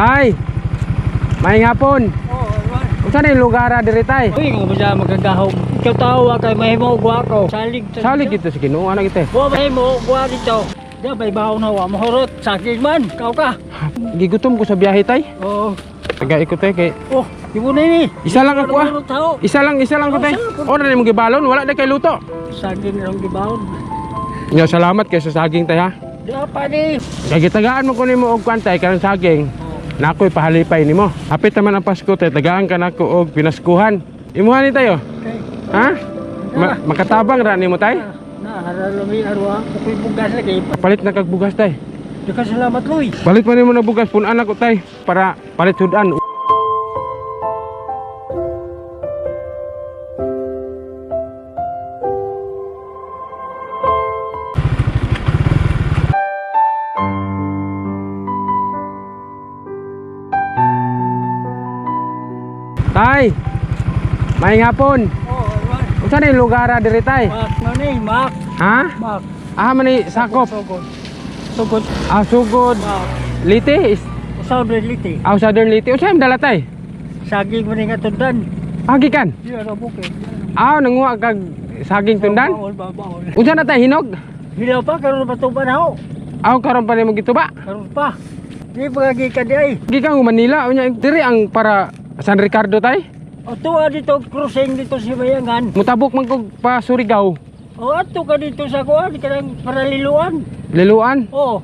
Tay. Maayong hapon. Oh, alright. Unsa na yung lugar diri, tay? Uy, nga ba siya magagahom? Ikaw tawa kay mahimo gwa ko. Salig sa Salig kita sa Ginoo ana kita. Wa mahimo gwa dito. Di bay baon na wa mahurot saging man. Kaw ka. Gigutom ko sa biyahe, tay. Oh, Taga ko tay kay oh, imo na ni. isa lang ako ah. Mahurot tao. Isa lang ko, tay. O na nimo gibalon, wala na kay luto. Saging rong gibaon. Nya salamat kay sa saging, tay, ha. Di pa ni. Kay gitagaan mo ko nimo og kwan, tay, kanang saging. Oh, Na ako'y pahalipay nimo. Hapit naman ang Pasko, tay, tagaan ka nako og pinaskuhan. Imuha ni tayo. okay. Ha? Makatabang ra nimo, tay. Na haralomi arwa kuy bugas lagi. Palit na kag bugas, tay. Di ka salamat loy. Palit man nimo na bugas pun-an ako, tay, para palit sudan. Tay. Maayong hapon. Oh, alright. Unsa na yung lugar diri, tay? Mak na ni, mak, Ha? mak. Ah, man ni sakop. Sugod. Sugod. Ah, sugod. Mak. Liti is Usaw liti. ah, southern Liti. Unsa yung dala, tay? Saging mo ni nga tundan. Ah, gikan. Di ra bukid. Ah, nanguha kag saging tundan. Baol, baol, baol. Unsa na, tay, hinog? Hilaw pa, karon pa tuba na ho. Aw, karon pa nimo gituba. Karon pa. Di pa gikan di ay. Gikan ko Manila, unya diri ang para San Ricardo, tay. O tuwa dito crossing dito sa Bayangan. Mutabok man kog pa Surigao, O ato ka dito sa kuan kanang paraliluan. Liluan. O.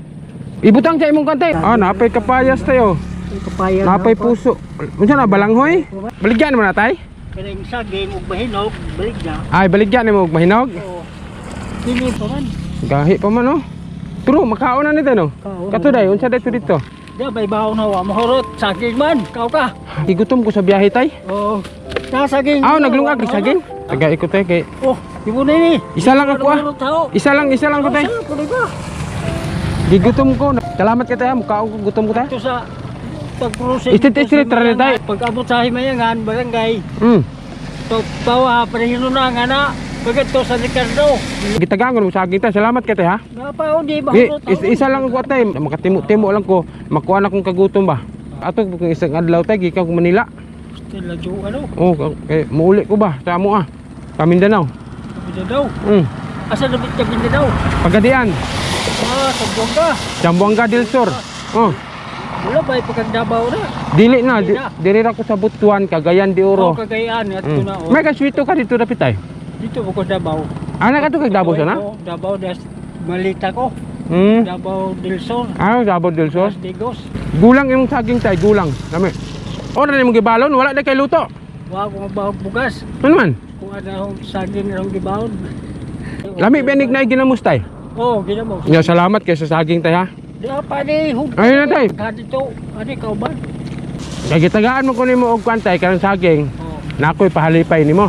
Ibutang sa imong kantay. Ah, napay kapayas tayo. Kapaya. Napay puso. Unsa na balanghoy? Baligyan mo na, tay? Kanang saging ug mahinog, balik na. Ay, baligyan nimo og mahinog. O. Kini pa man. Gahi pa man oh. True, makaon na nito no. Kaon. Kato day, unsa day to dito? Di bay baon na wa mahurot saging man. Kaw ka. Gigutom ko sa biyahe, tay. O. Na saging. Ah, naglungag og saging. Taga ko, tay, kay Oh, imo na ni. isa lang ako ah. Mahurot tao. Isa lang ko, tay. Oh, sa, kuno ba? Gigutom ko. Salamat ka, tay. Mukaon ko, gutom ko, tay. Ito sa pag-crossing. Street, street, sa tay. Pag abot sa Himayangan, barangay, To bawa pahinunangan na pagkato sa Ricardo. Gitagaan ko ng saging, tay. Salamat ka, tay, ha. Napa o di ba? Eh, isa lang ko, tay. Makatimo-timo lang ko. Makuha na kong kagutom ba. Ato kung isang adlaw, tay, gikan ko Manila. Still ano? Oh, kay muuli ko ba sa amo ah. Sa Mindanao. Mindanao. Asa na ka Mindanao? Pagadian, Ah, sa Buanga. Zamboanga del Sur. Oh, Wala ba pagkang Davao na? dili na, Dili na. diri ra ko sa Butuan, Cagayan de Oh, Oro. Cagayan at na. Oh. May kaswito ka dito dapit, tay. Dito ko Davao. Ana ka to kag Davao sana? Oo, Davao das Malita ko. Davao del Sur. Ah, Davao del Sur. Das Digos. Gulang imong saging, tay, gulang. Dami. O na nimo gibalon, wala na kay luto. Wa ko mabahog bugas. Ano man? Kung ano akong saging rong gibaon. Lami benig na ginamos, tay. Oh, ginamos. Ya, salamat kay sa saging, tay, ha. Di pa ni hug. Ayun na, tay. Ka dito, ani kauban. Kay gitagaan mo ko nimo og kwan, tay, kanang saging. Oh. Na ako'y pahalipay nimo.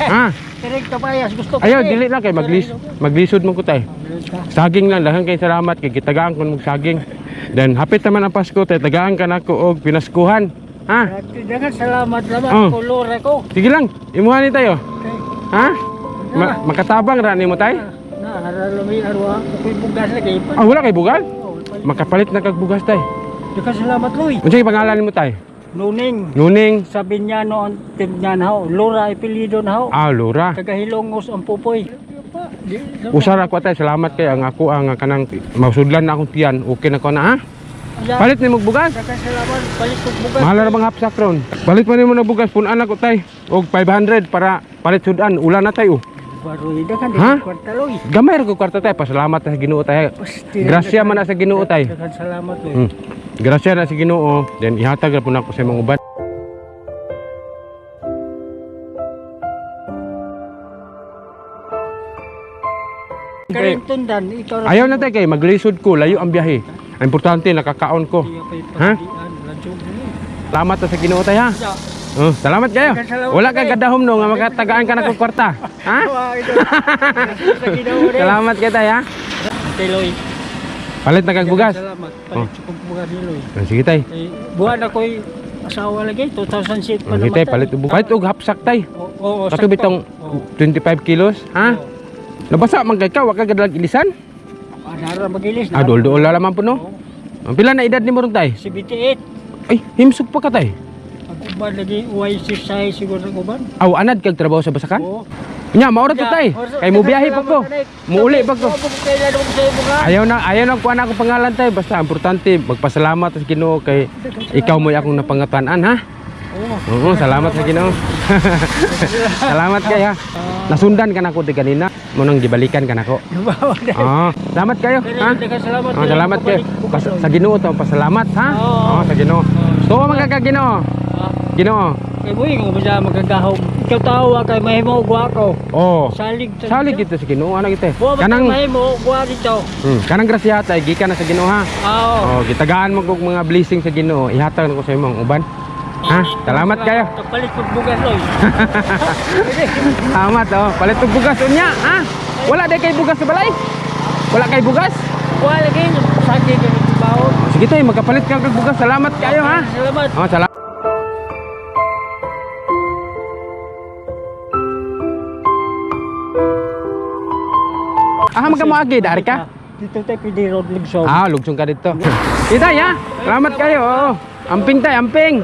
Ha? Kirig kapayas gusto ko. Ayaw, eh. dili na kay maglisod man ko, tay. Saging lang, daghan kay salamat kay gitagaan ko og saging. Then hapit naman ang Pasko, tay, tagaan ka nako og pinaskuhan. Ha? Daghang salamat laman Oh. kolor ako. Sige lang, imuha ni tayo. Okay. Ha? Makatabang ra nimo, tay? Na haralomi arwa kuy bugas lagi pa. Ah, wala kay bugal? Oh, Makapalit na kag bugas, tay. Daghang salamat loy. Unsay pangalan nimo, tay? Nuning Nuning. sa Binyano ang tignan ho. Lora apelyido na ho. Ah, Lura. Taga Hilongos ang pupoy. Usara ko, tay, salamat kay ang ako ang kanang mausudlan na akong tiyan. Okay na ko na, ha? Palit nimo og bugas. Daghang salamat palit og bugas. Mahal na bang hapsak ron? Palit man nimo na bugas pun-an ako, tay. Og 500 para palit sudan. Ulan na, tay, oh. Baroy daghan Ha? di kwarta loy. Gamay ra ko kwarta, tay. Pasalamat sa Ginoo, tay. Grasya man na sa Ginoo, tay. Daghang salamat loy. Grasya na sa Ginoo. Then ihatag ra pud nako sa imong uban. Karing tundan ikaw ra. Ayaw na, tay, kay maglisod ko, layo ang biyahe. Ang importante nakakaon ko. Ha? Salamat na sa Ginoo, tay, ha. Oh, salamat kayo. Wala ka kadahom no nga makatagaan ka na kog kwarta. Ha? Salamat kay tay, ha. Tiloy. Palit na kag bugas. Salamat. Palit oh. Kog bugas ni Loy. Oh, sige, tay. Eh, buwan ako'y asawa lagi 2007 pa Oh, sige, tay, palit og bugas. Palit og hapsak, tay. Oo, Kato bitong 25 kilos, ha? Nabasa man kay ka, wa ka gadalag ilisan? Anara magilis Ah, dol-dol la man po no. Ang pila na edad nimo ron, tay? 78. Ay, himsog pa ka, tay. Ang uban lagi uway si say siguro ng uban. Aw, anad kag trabaho sa basakan? Oo. Nya, maura to, tay. Kay mo biyahe pa ko. Muuli pa ko. Ayaw na, ayaw na kuan ako pangalan, tay. Basta importante magpasalamat sa Ginoo kay ikaw mo'y akong napangatan-an, ha. Oo. Oo, salamat sa Ginoo. Salamat kay ha. Nasundan ka nako di kanina, mo nang gibalikan ka nako. Ah, salamat kayo, ha. Salamat. Oh, salamat kayo. Sa Ginoo to, pasalamat, ha. Oo. Oh, sa Ginoo. Tuo man ka Ginoo. Ginoo. Kay mo ingon mo sa magagahom. Ikaw tawa kay mahimo og ko. Oh. Salig sa Salig kita sa Ginoo, ano kita? Kanang Kanang mahimo og dito. Kanang grasya tay gikan na sa Ginoo, ha. Oo. Oh, gitagaan mo kog mga blessing sa Ginoo. Ihatag nako sa imong uban. Ha? Salamat kayo. Kapalit kog bugas oy. Salamat oh. Palit og bugas unya, ha? Wala day kay bugas sa balay? Wala kay bugas? Wa lagi sakit kay baon. Sige tay, magkapalit ka og bugas. Salamat kayo, ha. Salamat. Oh, salamat. Ah, magka mo agi, dari ka? Dito tayo pwede road lugsong. Ah, lugsong ka dito. Itay, ha? Salamat kayo. Oo. Amping tay, amping.